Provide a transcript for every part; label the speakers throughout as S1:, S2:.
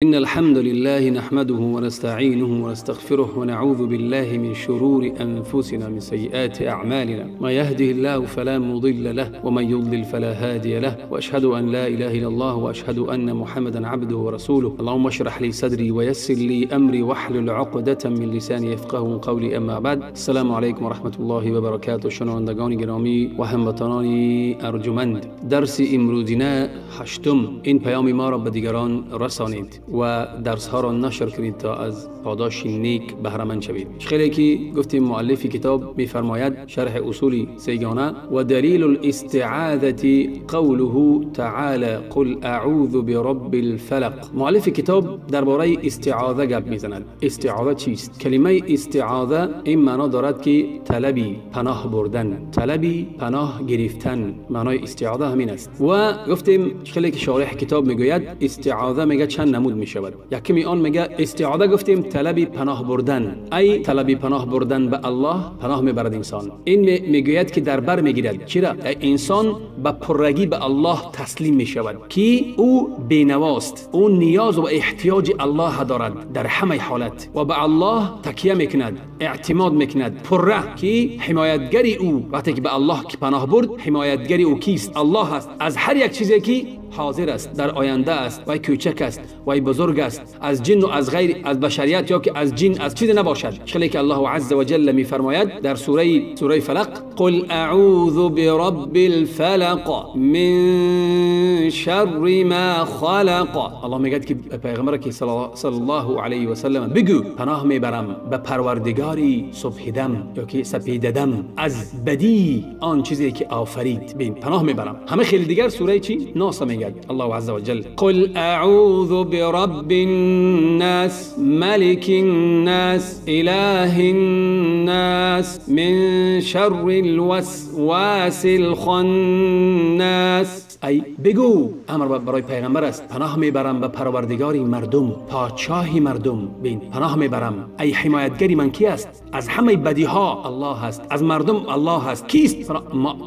S1: إن الحمد لله نحمده ونستعينه ونستغفره ونعوذ بالله من شرور أنفسنا من سيئات أعمالنا، ما يهده الله فلا مضل له ومن يضلل فلا هادي له، وأشهد أن لا إله إلا الله وأشهد أن محمدا عبده ورسوله. اللهم اشرح لي صدري ويسر لي أمري واحلل عقدة من لساني يفقهوا قولي. أما بعد، السلام علیکم و رحمة الله و برکاته. شنوندگان گرامی و هموطنان ارجمند، درس امروزینه هشتم این پیام ما را به دیگران رسانید و درس ها را نشر کنید تا از پاداش نیک بهره مند شوید. خیلی که گفتیم مؤلف کتاب میفرماید شرح اصول سیگانه و دلیل الاستعاذة قوله تعالی قل اعوذ برب الفلق. مؤلف کتاب درباره استعاذه گپ میزند. استعاذه چیست؟ کلمه استعاذه این معنا دارد که طلبی پناه بردن، طلبی پناه گرفتن. معنای استعاذه همین است. و گفتیم خیلی که شارح کتاب میگوید استعاذه میگه چند نمود میشود. یکمی آن میگه استعاذه گفتیم طلبی پناه بردن، ای طلبی پناه بردن به الله پناه میبرد انسان. این میگوید که در بر میگیرد. چرا؟ انسان به پرگی به الله تسلیم میشود که او بینواست، او نیاز و احتیاج الله دارد در همه حالت و به الله تکیه میکند، اعتماد میکند پره که حمایتگری او. وقتی که به الله که پناه برد، حمایتگری او کیست؟ الله است. از هر یک چیزی که حاضر است، در آینده است، وای کوچک است، وای بزرگ است، از جن و از غیر، از بشریت یا که از جن، از چیز نباشد. خیلی که الله عز و جل میفرماید در سوره فلق: قل اعوذ برب الفلق من شر ما خلق. الله میگه که پیغمبر که صلی الله علیه و سلم بگو پناه میبرم به پروردگاری صبح دم یا که سپید دم از بدی آن چیزی که آفرید. ببین پناه میبرم. همه خیلی دیگر سوره چی؟ ناس میگه الله عز وجل: قل اعوذ برب الناس ملك الناس اله الناس من شر الوسواس الخناس. ای بگو، امر برای پیغمبر است، پناه میبرم به پروردگاری مردم، پادشاهی مردم. بین پناه میبرم. ای حمایتگری من کی است؟ از همه بدی ها الله است، از مردم الله است. کیست؟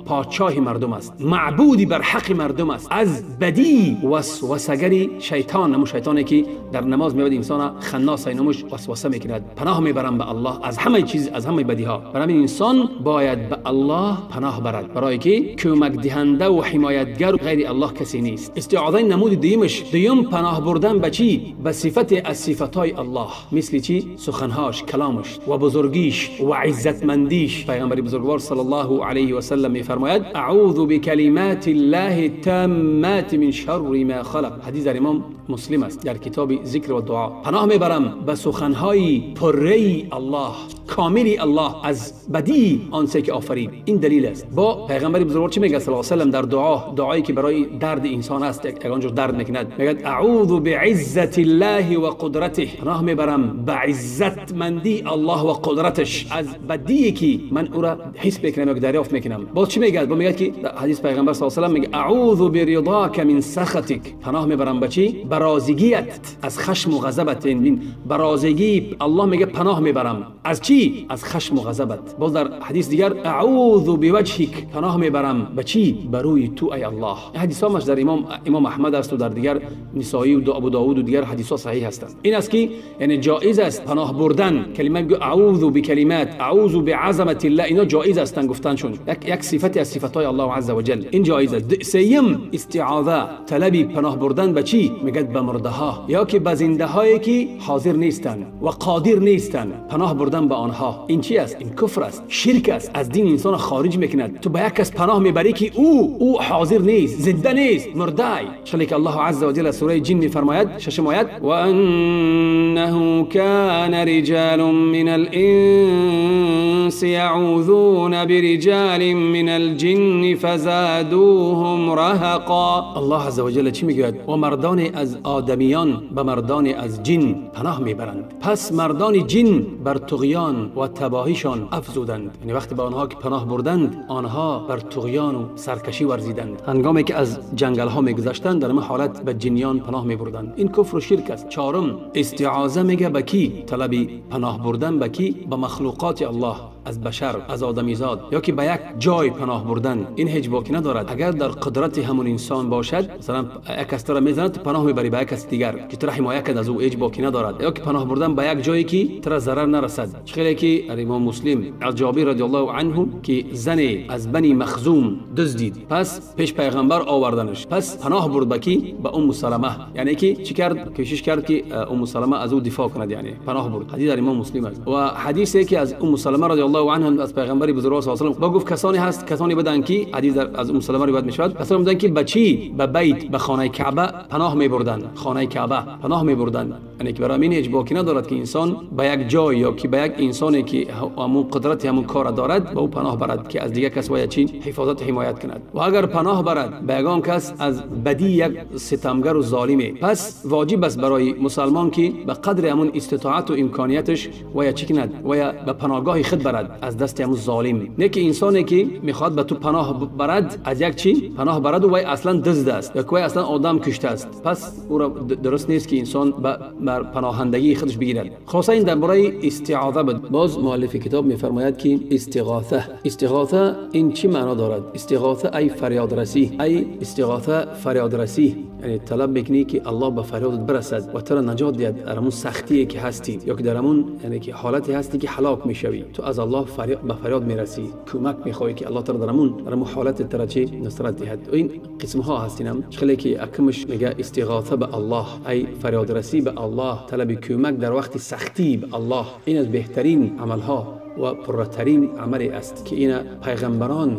S1: پادشاه مردم است، معبودی بر حق مردم است. از بدی وسوسه‌گری شیطان، نمو شیطانی که در نماز میاد انسان خناس نموش وسوسه میکند. پناه میبرم به الله از همه چیز، از همه بدی ها. برای انسان باید به الله پناه برد، برای که کمک دهنده و حمایتگر غیر الله کسی نیست. استعاذه نمود دیمش، دیم پناه بردن به چی؟ به صفت از صفتهای الله، مثل چی؟ سخنهاش، کلامش و بزرگیش و عزتمندیش. پیغمبر بزرگوار صلی الله علیه و سلم میفرماید: اعوذ بکلمات الله التامات من شر ما خلق. حدیث در امام مسلم است در کتاب ذکر و دعا. پناه میبرم به سخنهای پره الله، کاملی الله، از بدی آنچه که آفرید. این دلیل است. با پیغمبر بزرگوار چی میگه صلی الله علیه و سلم در دعا، دعایی که برای درد انسان است، یک آنجور درد میکند، میگه اعوذ بعزت الله و قدرته. پناه میبرم به عزتمندی الله و قدرتش از بدی که من او را حس میکنم یا دریافت میکنم. باز چی میگه؟ با میگه که حدیث پیغمبر صلی الله علیه و سلم میگه اعوذ برضاک من سخطک. پناه میبرم به چی؟ به راضیگیت از خشم و غضبت. این به راضیگی الله میگه پناه میبرم از چی؟ از خشم و غضبت. باز در حدیث دیگر اعوذ بوجهک. پناه میبرم به چی؟ به روی تو ای الله. حدیث ها در امام احمد است و در دیگر نسائی و ابو داود و دیگر حدیث ها صحیح هستند. این است که یعنی جایز است پناه بردن. کلمه میگه اعوذ بکلمات، اعوذ بعظمت الله، اینا جایز هستند گفتنشون. یک صفتی از صفات های الله عز وجل، این جایز است. سیم استعاذه، طلبی پناه بردن به چی؟ میگه به مرده ها یا که به زنده هایی که حاضر نیستند و قادر نیستند، پناه بردن به آنها. این چی است؟ این کفر است، شرک است، از دین انسان خارج میکند. تو به یک کس پناه میبری که او حاضر نیست، زنده نیست، مرده. چون که الله عز وجل سوره جن میفرماید ششم آیت: و انه کان رجال من الانس یعوذون برجال من الجن فزادوهم رهقا. الله عز وجل چی میگوید؟ و مردان از آدمیان به مردان از جن پناه میبرند، پس مردان جن بر طغیان و تباهیشان افزودند. یعنی وقتی به آنها که پناه بردند، آنها بر طغیان و سرکشی ورزیدند. هنگامی که از جنگل ها میگذشتند، در این حالت به جنیان پناه میبردند. این کفر و شرک است. چهارم استعاذه میگه به کی؟ طلبی پناه بردن به کی؟ به مخلوقات الله. از بشر، از آدمیزاد، یا که به یک جای پناه بردن، این هیچ باکی ندارد. اگر در قدرت همون انسان باشد، مثلا یک کس تو را میزند، تو پناه میبری به یک کس دیگر که تو را حمایت کند، از او هیچ باکی ندارد. یا که پناه بردن به یک جایی که تو را ضرر نرسد. خیلی که امام مسلم از جابر رضی الله عنه که زن از بنی مخزوم دزدید، پس پیش پیغمبر آوردنش، پس پناه برد به کی؟ به ام سلمه. یعنی که چی کرد؟ کوشش کرد که ام سلمه از او دفاع کند، یعنی پناه برد. حدیث در امام مسلم است. و حدیثی که از ام سلمه رضی الله عنها از پیغمبر بزرگوار صلی الله علیه و سلم گفت کسانی هست، کسانی بدن که حدیث از ام سلمه روایت میشود، کسانی بدن که به چی؟ به بیت، به خانه کعبه پناه میبردن، خانه کعبه پناه میبردن. یعنی که برای من هیچ باکی ندارد که انسان به یک جای یا که به یک انسانی که همون قدرت همون کار دارد به او پناه برد که از دیگر کس باید چی؟ حفاظت و حمایت کند. و اگر پناه برد به یگان کس از بدی یک ستمگر و ظالمه، پس واجب است برای مسلمان که به قدر همون استطاعت و امکانیتش و چی کند؟ و به پناهگاه خود برد از دست همون ظالم. نه که انسانی که میخواد به تو پناه برد از یک چی پناه برد و وی اصلا دزد است یا که وی اصلا آدم کشته است، پس او را درست نیست که انسان بر پناهندگی خودش بگیرد. خلاصه این درباره استعاذه بود. باز مؤلف کتاب میفرماید که استغاثه، استغاثه این چی معنا دارد؟ استغاثه ای فریادرسی، ای استغاثه فریادرسی، یعنی طلب میکنی که الله به فریادت برسد و تو را نجات دهد در همون سختی که هستی، یا که در همون یعنی که حالتی هستی که هلاک میشوی، تو از الله به فریاد میرسی، کمک میخوای که الله تو را در همون حالت ترا چی نصرت دهد. و این قسم ها هستینم خیلی که اکمش میگه استغاثه به الله، ای فریادرسی به الله، طلب کمک در وقت سختی به الله. این از بهترین عملها و پرترین عملی است که این پیغمبران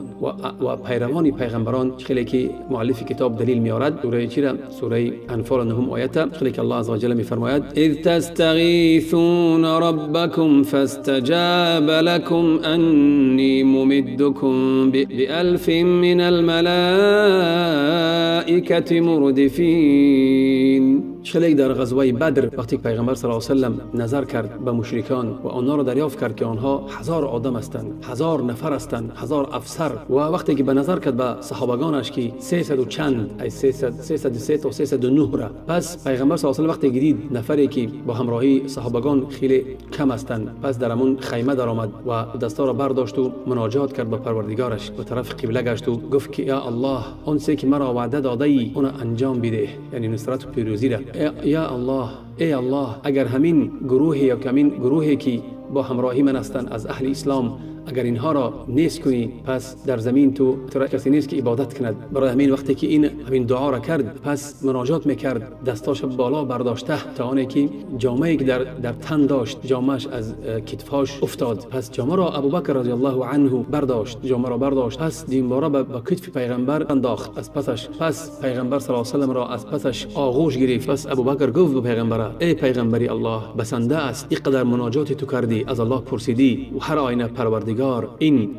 S1: و پیروان پیغمبران، خیلی که مؤلف کتاب دلیل میارد سوره چی را؟ سوره انفال نهم آیت، خیلی که الله عز وجل میفرماید اذ تستغیثون ربکم فاستجاب لكم انی ممدکم بألف من الملائکة مردفین. خیلی در غزوه بدر وقتی پیغمبر صلی الله علیه و سلم نظر کرد به مشرکان و آنها را دریافت کرد که آنها 1000 آدم هستند، 1000 نفر هستند، 1000 افسر، و وقتی که به نظر کرد به صحابگانش که 300 و چند، ای 303 تا 309 را، پس پیغمبر صلی الله علیه و وقتی دید نفری که با همراهی صحابگان خیلی کم هستند، پس در همون خیمه درآمد و دستا را برداشت و مناجات کرد به پروردگارش، به طرف قبله گشت و گفت که یا الله، آن چیزی که مرا وعده داده ای اون انجام بده، یعنی نصرت و پیروزی را. یا الله، ای الله، اگر همین گروهی یا همین گروهی که با همراهی من هستند از اهل اسلام، اگر اینها را نیست کنی، پس در زمین تو کسی نیست که عبادت کند. برای همین وقتی که این همین دعا را کرد، پس مناجات میکرد، دستاش بالا برداشته تا آنی که جامه‌ای که در تن داشت، جامه‌اش از کتفاش افتاد. پس جامه را ابوبکر رضی الله عنه برداشت، جامه را برداشت، پس دینباره به کتف پیغمبر انداخت از پسش. پس پیغمبر صلی الله علیه و سلم را از پسش آغوش گرفت. پس ابوبکر گفت به پیغمبر، ای پیغمبری الله، بسنده است، اینقدر مناجات تو کردی، از الله پرسیدی و هر آینه پروردگار این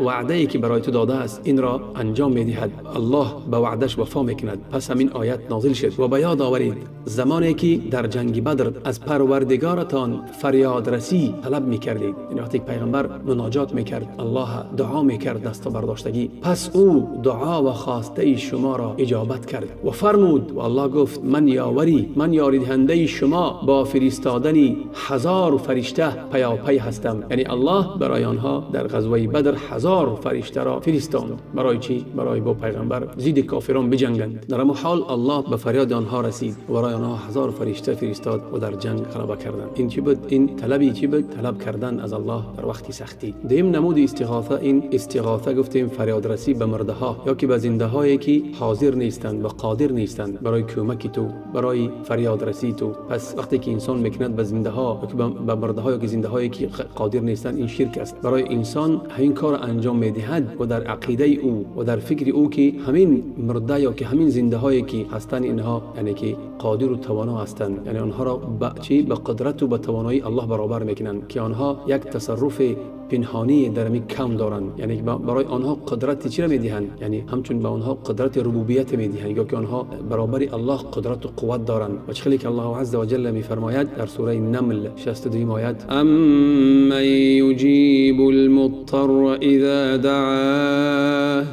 S1: وعده ای که برای تو داده است این را انجام میدهد، الله به وعدش وفا میکند. پس همین آیت نازل شد. و به یاد آورید زمانی که در جنگ بدر از پروردگارتان فریاد رسی طلب میکردید، یعنی وقتی پیغمبر مناجات میکرد، الله دعا میکرد دست برداشتگی، پس او دعا و خواسته شما را اجابت کرد و فرمود، و الله گفت من یاوری، من یاری دهنده شما با فرستادن 1000 فرشته پیاپی هستم. یعنی الله برای آنها در غزوه بدر 1000 فرشته را فرستاند. برای چی؟ برای با پیغمبر ضد کافران بجنگند. در همون حال الله به فریاد آنها رسید و برای آنها 1000 فرشته فرستاد و در جنگ غلبه کردند. این چی بود؟ این طلبی چی بود؟ طلب کردن از الله در وقت سختی. دیم نمود استغاثه، این استغاثه گفتیم فریاد رسی به مرده ها یا که به زنده هایی که حاضر نیستند و قادر نیستند برای کمک تو، برای فریاد رسی تو. پس وقتی که انسان میکند به زنده ها یا که به مرده ها یا که زنده هایی که قادر نیستند، این شرک است. برای انسان همین کار انجام میدهد و در عقیده او و در فکر او که همین مرده یا که همین زنده هایی که هستند اینها یعنی که قادر و توانا هستند، یعنی آنها را به چی؟ به قدرت و به توانایی الله برابر میکنند که آنها یک تصرف پنهانی در می کم دارند، یعنی برای آنها قدرت چی را میدهند؟ یعنی همچون به آنها قدرت ربوبیت میدهند یا که آنها برابر الله قدرت و قوت دارند. و چخلی که الله عز وجل میفرماید در سوره نمل 62 آیت: امن یجیب المضطر اذا دعاه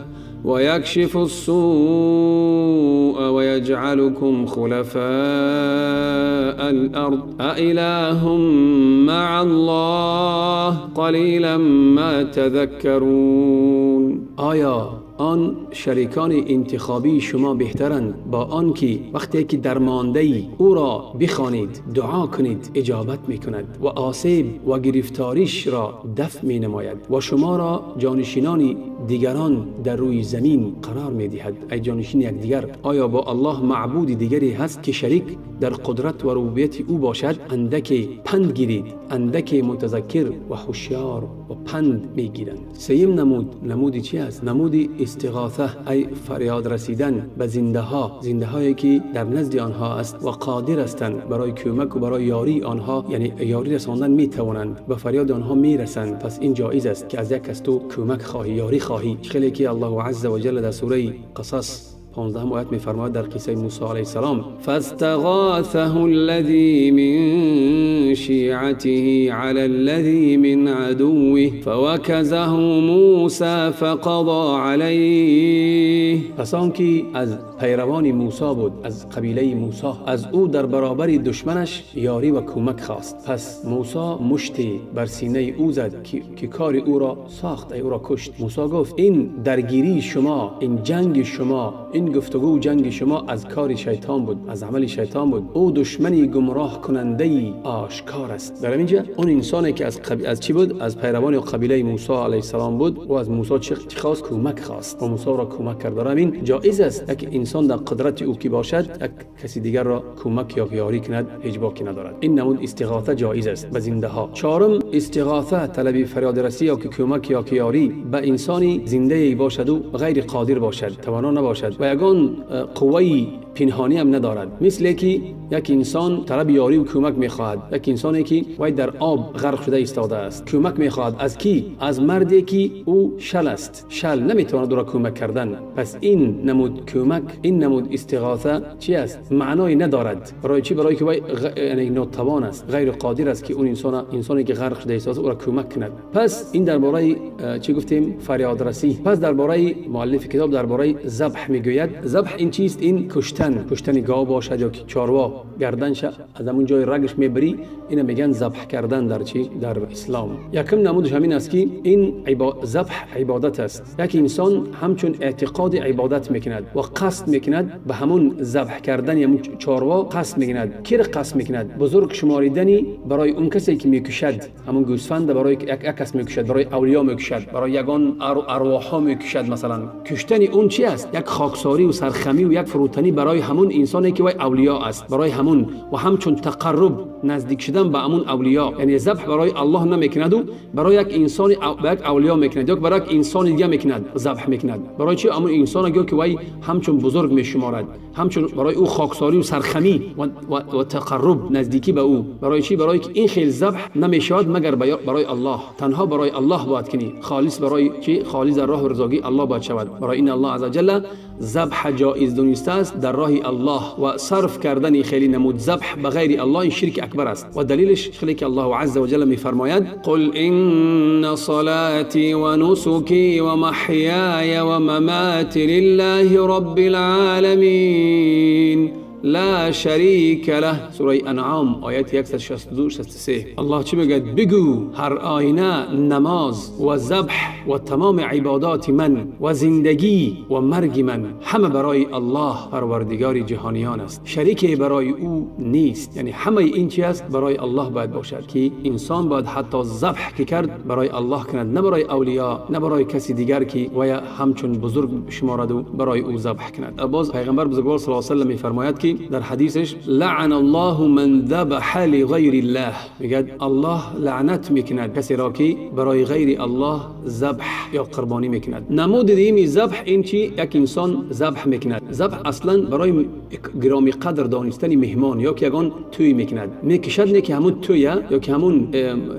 S1: ويكشف السوء ويجعلكم خلفاء الأرض أإله مع الله قليلا ما تذكرون. آیا آن شریکان انتخابی شما بهترند با آنکه وقتی که درمانده‌ای او را بخوانید، دعا کنید، اجابت میکند و آسیب و گرفتاریش را دفع مینماید و شما را جانشینان دیگران در روی زمین قرار میدهد، ای جانشین یکدیگر. آیا با الله معبود دیگری هست که شریک در قدرت و ربوبیت او باشد؟ اندک پند گیرید، اندک متذکر و هوشیار و پند میگیرند. سیم نمود، نمودی چی است؟ نمود استغاثه، ای فریاد رسیدن به زنده ها، زنده هایی که در نزد آنها است و قادر هستند برای کمک و برای یاری آنها، یعنی یاری رساندن میتوانند، به فریاد آنها میرسند. پس این جایز است که از یک کس تو کمک خواهی، یاری خواهی. خیلی که الله عز وجل در سوره قصص 15 آیت می‌فرماید در قصه موسی علیه السلام: فاستغاثه الذی من شیعته علی الذی من عدوه فوکزه موسی فقضى علیه. پس آنکه از پیروان موسی بود، از قبیله موسی، از او در برابر دشمنش یاری و کمک خواست. پس موسی مشتی بر سینه او زد که کار او را ساخت، ای او را کشت. موسی گفت این درگیری شما، این جنگ شما، این گفتگو جنگ شما از کار شیطان بود، از عمل شیطان بود. او دشمنی گمراه کننده ای آشکار است. در اینجا اون انسانی که از چی بود؟ از پیروان قبیله موسی علیه السلام بود و از موسی چی خواست؟ کمک خواست و موسی را کمک کرد. در این جایز است یک انسان در قدرت او کی باشد یک کسی دیگر را کمک یا یاری کند، هیچ باکی ندارد. این نمود استغاثه جایز است به زنده ها. چهارم، استغاثه طلب فریاد رسی یا که کمک یا که یاری به انسانی زنده ای باشد و غیر قادر باشد، توانا نباشد و یگان قوه پنهانی هم ندارد. مثل که یک انسان طلب یاری و کمک میخواهد، یک انسانی که وای در آب غرق شده ایستاده است، کمک میخواهد. از کی؟ از مردی که او شل است، شل نمیتواند او را کمک کردن. پس این نمود کمک، این نمود استغاثه چی است؟ معنای ندارد. برای چی؟ برای که وای یعنی ناتوان است، غیر قادر است که اون انسانی که غرق شده ایستاده او را کمک کند. پس این درباره چی گفتیم؟ فریاد رسی. پس درباره مؤلف کتاب درباره ذبح میگوید. ذبح این چیست؟ این کشتن گاو باشد یا چاروا، گردنش از همون جای رگش میبری، اینا میگن ذبح کردن در چی؟ در اسلام. یکم نمودش همین است که این ذبح عبادت است. یک انسان همچون اعتقاد عبادت میکند و قصد میکند به همون ذبح کردن یا چاروا قصد میکند. کی را قصد میکند؟ بزرگ شماریدنی برای اون کسی که میکشد، همون گوسفند برای یک کس میکشد، برای اولیا میکشد، برای یگان ارواحا میکشد. مثلا کشتن اون چی است؟ یک خاکساری و سرخمی و یک فروتنی برای همون انسانی که وای اولیا است، برای همون و همچون تقرب نزدیک شدن به همون اولیا. یعنی ذبح برای الله نمیکند و برای یک انسان، یک اولیا میکند یا برای یک انسان دیگه میکند، ذبح میکند. برای چی؟ همون انسان که وای همچون بزرگ میشمارد، همچون برای او خاکساری و سرخمی و تقرب نزدیکی به او. برای چی؟ برای که این خیل ذبح نمیشود مگر برای الله، تنها برای الله باید کنی، خالص برای چی؟ خالص در راه رضاگی الله باید شود. برای این الله عزوجل ذبح جایز دونسته است در راه الله و صرف کردن خیلی نمود ذبح به غیر الله این شرک اکبر است. و دلیلش خیلی که الله عز وجل میفرماید: قل ان صلاتي ونسكي ومحياي ومماتي لله رب العالمين لا شریک له. سوره انعام آیت 162 63. الله چی میگه؟ بگو هر آینه نماز و ذبح و تمام عبادات من و زندگی و مرگ من همه برای الله پروردگار جهانیان است، شریک برای او نیست. یعنی همه این چی است؟ برای الله باید باشد که انسان باید حتی ذبح که کرد برای الله کند، نه برای اولیا، نه برای کسی دیگر که ویا همچون بزرگ شمارد و برای او ذبح کند. باز پیغمبر بزرگوار صلی الله علیه و سلم میفرماید که در حدیثش لعن الله من ذبح لغیر الله، میگه الله لعنت میکند کسی را که برای غیر الله ذبح یا قربانی میکند. نمود دیمی ذبح این چی؟ یک انسان ذبح میکند. ذبح اصلا برای گرامی قدر دانستن مهمان یا که یگان توی میکند، میکشد نه که همون توی یا که همون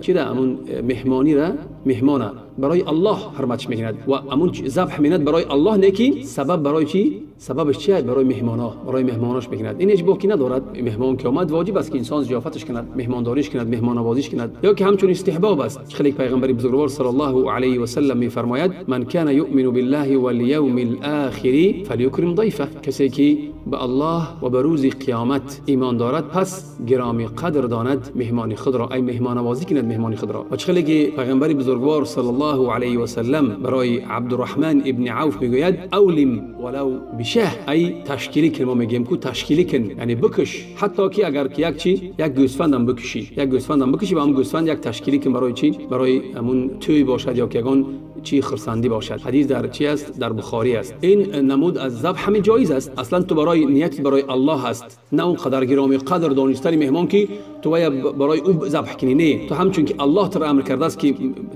S1: چی را، همون مهمانی را меҳмона барои Аллоҳ ҳурматш мекунад ва ҳамун забҳ менад барои Аллоҳ, не ки сабаб барои чӣ? Сабабаш чист? Барои меҳмонҳо, барои меҳмонаш мекунад. Ин ҳеҷ боки надорад. Меҳмон ки омад воҷиб аст ки инсон зиёфаташ кунад, меҳмондориаш кунад, меҳмоннавозиш кунад, ё ки ҳамчун истиҳбоб аст. Хеле паёмбари бузургвор саллаллоҳу алайҳи васаллам мефармояд: ман кана юъмину биллаҳи вал-явмил охири фалюкрим дайфаҳ. Касе ки ба Аллоҳ ва ба рӯзи қиёмат имон дорад, пас гиромӣ қадр донад меҳмони худро, ай меҳмоннавозӣ кунад меҳмони худро. Ва хеле ки паёмбари бузургвор саллаллоҳу алайҳи васаллам барои Абдурраҳмон ибни Авф мегӯяд: авлим валав бишаҳ, ай ташкилӣ кун. Мо мегӯем ку ташкилӣ кун, яъне бикш, ҳатто ки агар ки як чӣ, як гӯсфандам бикшӣ, як гӯсфандам бикшӣ ва ҳам гӯсфанд як ташкилӣ кун. Барои чӣ? Барои ҳамун тӯй бошад ё ки ягон чӣ хурсандӣ бошад. Ҳадис дар чӣ аст? Дар Бухорӣ аст. Ин намуд аз забҳ ҳамин ҷоиз аст. Аслан ту барои ният барои Аллоҳ аст, на он қадар гиромӣ қадр донистани меҳмон ки ту бояд барои ӯ забҳ кунӣ. Не, ту ҳамчун ки Аллоҳ туро амр кардааст ки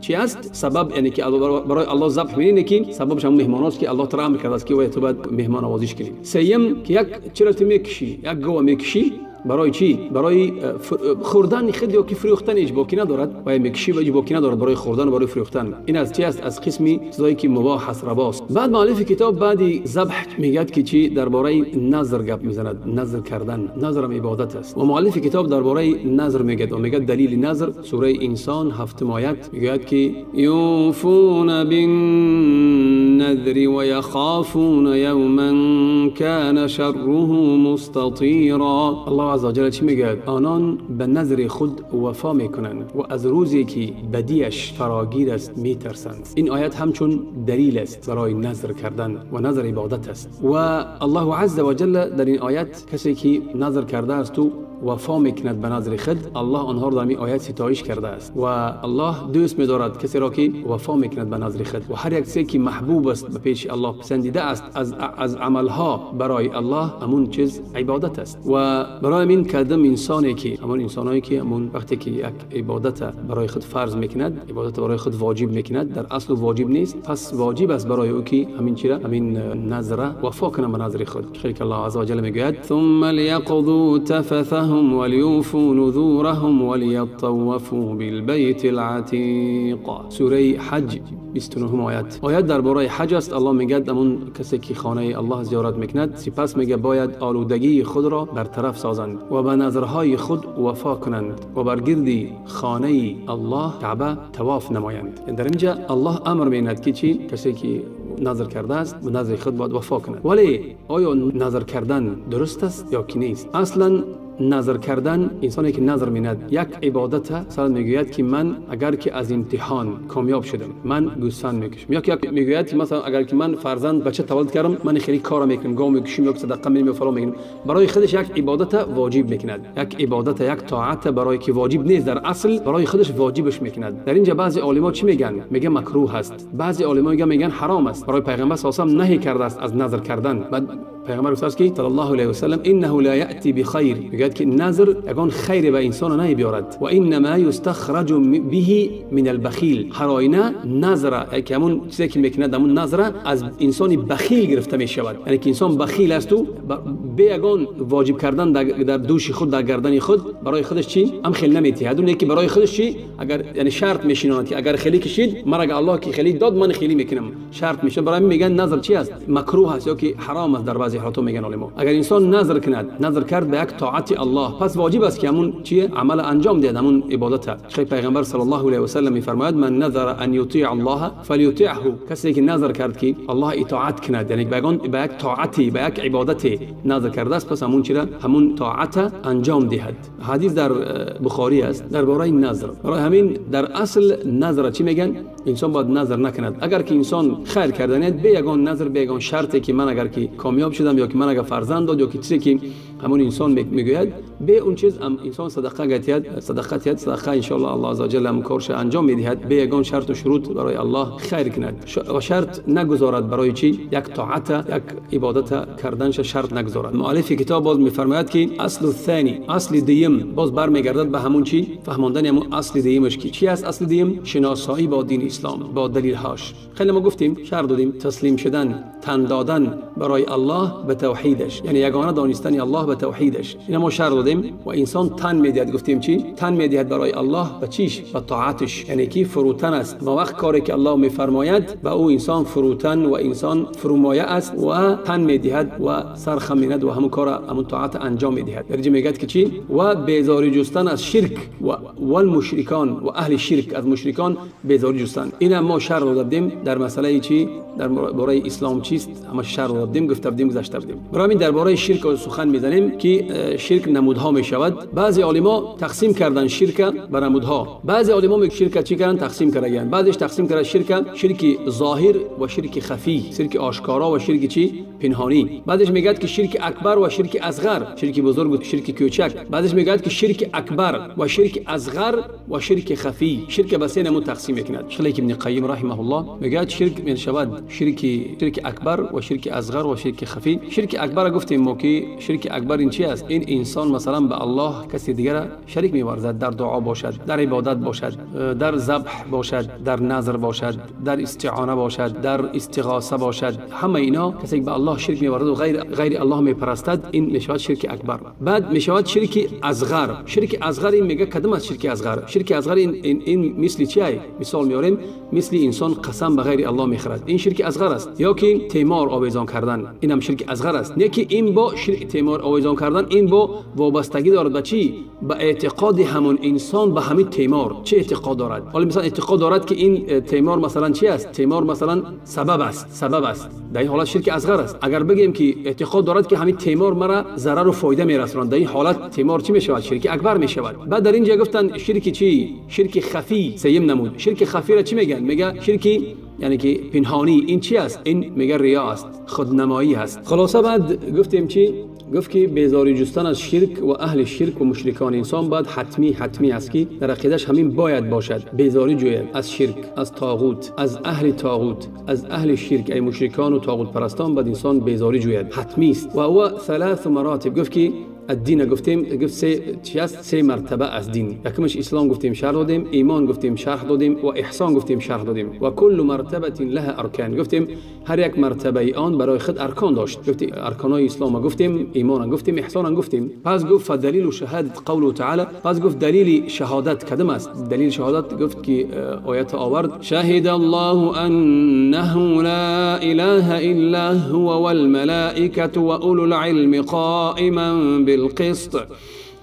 S1: чӣ аст сабаб, яъне ки барои Аллоҳ забҳ мекунӣ, не ки сабабаш ҳам меҳмон аст ки Аллоҳ туро амр кардааст ки бояд ту бояд меҳмоннавозиш кунӣ. Сеюм ки як чиро ту мекушӣ, як гова мекушӣ барои чӣ? Барои хӯрдани худ ё ки фурӯхтан ҳеҷ боки надорад. Ва мекушӣ ва ҳеҷ боки надорад барои хӯрдан ва барои фурӯхтан. Ин аз чӣ аст? Аз қисми чизҳое ки мубоҳ аст, рабост. Баъд муаллифи китоб баъди забҳ мегӯяд ки чӣ? Дар бораи назр гап мезанад. Назр кардан, назр ҳам ибодат аст. Ва муаллифи китоб дар бораи назр мегӯяд ва мегӯяд далели назр сураи Инсон ҳафтум оят мегӯяд ки юфуна бинназри ва яхофуна явман кана шарруҳу мустатира. Аллоҳ азза ва ҷалла чӣ мегӯяд? Онон ба назри худ вафо мекунанд ва аз рӯзе ки бадиаш фарогир аст метарсанд. Ин оят ҳамчун далел аст барои назр кардан ва назр ибодат аст. Ва Аллоҳу азза ва ҷалла дар ин оят касе ки назр кардааст ӯ вафо мекунад ба назри худ, Аллоҳ онҳоро дар ин оят ситоиш кардааст. Ва Аллоҳ дӯст медорад касеро ки вафо мекунад ба назри худ. Ва ҳар як чизе ки маҳбуб аст ба пеши Аллоҳ писандида аст аз амалҳо барои Аллоҳ, ҳамун чиз ибодат аст. Ва барои ҳамин кадом инсоне ки ҳамон инсонҳое ки ҳамон вақте ки як ибодат барои худ фарз мекунад, ибодат барои худ воҷиб мекунад, дар асл воҷиб нест, пас воҷиб аст барои ӯ ки ҳамин чиро, ҳамин назра вафо кунад ба назри худ. Хеле ки Аллоҳ азза ва ҷалла мегӯяд: ثم ليقضوا تفثهم وليوفوا نذورهم وليطوفوا بالبيت العتيق. سوره حج 29 آیت. آیت درباره حج است. الله میگه همون کسی که خانه الله زیارت میکند سپس میگه باید آلودگی خود را برطرف سازند و به نظرهای خود وفا کنند و بر گرد خانه الله کعبه طواف نمایند. در اینجا الله امر میکند که چی؟ کسی که نظر کرده است به نظر خود باید وفا کند. ولی آیا نظر کردن درست است یا که نیست؟ اصلا نظر کردن، انسانی که نظر میند یک عبادت، مثلا میگوید که من اگر که از امتحان کامیاب شدم من گوسفند میکشم، یا که میگوید که مثلا اگر که من فرزند بچه تولد کردم من خیلی کار میکنم، گاو میکشم یا صدقه میدم یا فلان میکنم. برای خودش یک عبادت واجب میکند، یک عبادت، یک طاعت برای که واجب نیست در اصل برای خودش واجبش میکند. در اینجا بعضی علما چی میگن؟ میگن مکروه است. بعضی علما میگن حرام است. برای پیغمبر صلی الله علیه و آله نهی کرده است از نظر کردن. بعد پیغمبر گفته است که صلی الله علیه و سلم انه لا یاتی بخیر، میگوید که نظر یگان خیر به انسان نمیارد و انما یستخرج به من البخیل. هر آینه نظر که همون چیزی که میکند همون نظر از انسان بخیل گرفته میشود، یعنی که انسان بخیل است و به یگان واجب کردن در دوش خود، در گردن خود برای خودش چی هم خیلی نمیتیه. اون یکی برای خودش چی اگر یعنی شرط میشیناند که اگر خیلی کشید مرا الله که خیلی داد من خیلی میکنم، شرط میشه. برای میگن نظر چی است؟ مکروه است یا که حرام است در بعضی حالات میگن علما. اگر انسان نظر کند، نظر کرد به یک طاعت الله، پس واجب است که همون چیه عمل انجام دهد، همون عبادت. خیلی پیغمبر صلی الله علیه و سلم میفرماید من نظر ان یطیع الله فلیطیعه. کسی که نظر کرد که الله اطاعت کند، یعنی به یک طاعتی، به یک عبادتی نظر کرده است، پس همون چیزا همون طاعت انجام دهد. حدیث در بخاری است درباره نظر. برای همین در اصل نظر چی میگن؟ انسان باید نظر نکند. اگر که انسان خیر کردنیت به یگان نظر، به یگان شرطی که من اگر که کامیاب شدم یا که من اگر فرزند داد یا که چیزی که همون انسان میگوید به اون چیز انسان صدقه گتید، صدقه تید، صدقه ان شاء الله الله عز وجل هم کارش انجام میدهد. به یگان شرط و شروط برای الله خیر کند و شرط نگذارد برای چی؟ یک طاعت، یک عبادت کردنش شرط نگذارد. مؤلف کتاب باز میفرماید که اصل الثانی، اصل دیم باز برمیگردد به همون چی؟ فهماندن همون اصل دیمش که چی است اصل دیم؟ شناسایی با دین اسلام، با دلیل هاش. خیلی ما گفتیم شرط دادیم تسلیم شدن، تن دادن برای الله به توحیدش، یعنی یگانه دانستن الله به توحیدش. اینا ما شرح دادیم و انسان تن میدهد. گفتیم چی؟ تن میدهد برای الله به چیش؟ به طاعتش، یعنی کی فروتن است. ما وقت کاری که الله میفرماید به او انسان فروتن و انسان فرومایه است و تن میدهد و سر خم میند و همون کار همون طاعت انجام میدهد. در اینجا میگه که چی؟ و بیزاری جستن از شرک و المشرکان و اهل شرک، از مشرکان بیزاری جستن. اینا ما شرح دادیم در مسئله چی؟ در باره اسلام چیست؟ اما شرح دادیم، گفته بودیم، گذشته بودیم. برای همین درباره شرک سخن میزنیم که شرک نمودها میشود. بعضی عالما تقسیم کردن شرک به نمودها. بعضی عالما شرک چی کردن؟ تقسیم کردن. بعضیش تقسیم کردن شرک، شرک ظاهر و شرک خفی، شرک آشکارا و شرک چی؟ پنهانی. بعضیش میگه که شرک اکبر و شرک اصغر، شرک بزرگ و شرک کوچک. بعضیش میگه که شرک اکبر و شرک اصغر و شرک خفی. شرک به سه نمود تقسیم میکند. شیخ ابن قیم رحمه الله میگه شرک میشود شرک اکبر و شرک اصغر و شرک خفی. شرک اکبر گفتیم ما که شرک اکبر این چی است؟ این انسان مثلا به الله کسی دیگر شریک می‌ورزد، در دعا باشد، در عبادت باشد، در ذبح باشد، در نذر باشد، در استعانه باشد، در استغاثه باشد. همه اینا کسی که به الله شرک می‌ورزد و غیر الله میپرستد، این میشود شرک اکبر. بعد میشود شرک اصغر. شرک اصغر این میگه کدام از شرک اصغر؟ شرک اصغر این مثل چیه؟ مثال میاریم، مثل انسان قسم به غیر الله میخورد، این شرک اصغر است. یا که تیمار آویزان کردن، این هم شرک اصغر است. نه که این با شرک تیمار آویزان کردن، این با وابستگی دارد به چی؟ به اعتقاد همون انسان به همین تیمار. چه اعتقاد دارد؟ حالا مثلا اعتقاد دارد که این تیمار مثلا چی است؟ تیمار مثلا سبب است، سبب است. در این حالت شرک اصغر است. اگر بگیم که اعتقاد دارد که همین تیمار مرا ضرر و فایده میرساند، در این حالت تیمار چی میشود؟ شرک اکبر میشود. بعد در اینجا گفتن شرک چی؟ شرک خفی. سیم نمود. شرک خفی را چی میگن؟ میگه شرکی یعنی که پنهانی. این چی است؟ این میگه ریا است، خودنمایی است. خلاصه بعد گفتیم چی؟ گفت که بیزاری جستن از شرک و اهل شرک و مشرکان انسان باید حتمی است که در عقیده‌اش همین باید باشد. بیزاری جوید از شرک، از طاغوت، از اهل طاغوت، از اهل شرک، ای مشرکان و طاغوت پرستان، باید انسان بیزاری جوید، حتمی است. و او ثلاث مراتب گفت که الدین گفتیم، گفت سه چی است؟ سه مرتبه از دین. یکمش اسلام گفتیم شرح دادیم، ایمان گفتیم شرح دادیم و احسان گفتیم شرح دادیم. و کل مرتبه لها ارکان گفتیم، هر یک مرتبه آن برای خود ارکان داشت. گفتیم ارکانای اسلام گفتیم، ایمان گفتیم، احسان گفتیم. پس گفت فدلیل شهادت قوله تعالی. پس گفت دلیل شهادت کدام است؟ دلیل شهادت گفت که آیت آورد، شهد الله انه لا اله الا هو والملائکه واولو العلم قائما بالقسط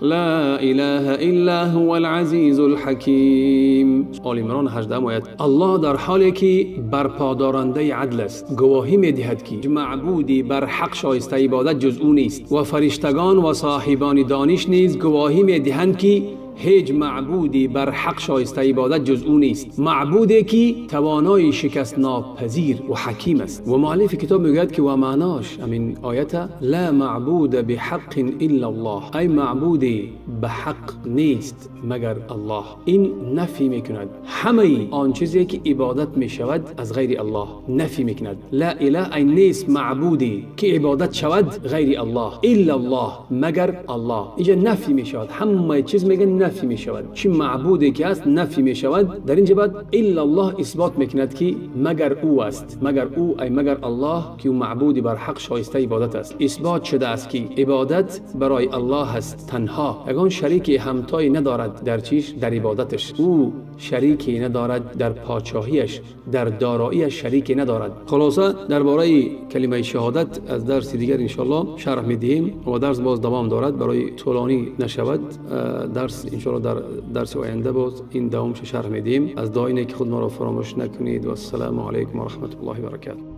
S1: لا اله الا هو العزیز الحکیم. آل عمران 18 آیت. الله در حالی که برپادارنده عدل است گواهی میدهد که معبودی بر حق شایسته عبادت جز او نیست و فرشتگان و صاحبان دانش نیز گواهی میدهند که هیچ معبودی بر حق شایسته عبادت جز او نیست، معبودی که توانای شکست ناپذیر و حکیم است. و مؤلف کتاب میگوید که و معناش همین آیت لا معبود بحق الا الله، ای معبودی به حق نیست مگر الله. این نفی میکند همه آن چیزی که عبادت میشود از غیر الله، نفی میکند. لا اله ای نیست معبودی که عبادت شود غیر الله، الا الله مگر الله. اینجا نفی میشود، همه چیز میگن نفی می شود. چی معبودی که است نفی می شود. در اینجا بعد الا الله اثبات میکند که مگر او است، مگر او ای مگر الله که او معبودی بر حق شایسته عبادت است. اثبات شده است که عبادت برای الله است تنها، یگان شریک همتایی ندارد در چیش؟ در عبادتش. او شریکی ندارد در پادشاهیش، در داراییش شریکی ندارد. خلاصه درباره کلمه شهادت از درس دیگر انشالله شرح میدهیم و درس باز دوام دارد، برای طولانی نشود درس انشالله در درس آینده باز این دوامش شرح میدهیم. از دعای که خود ما را فراموش نکنید و السلام علیکم و رحمت الله و برکاته.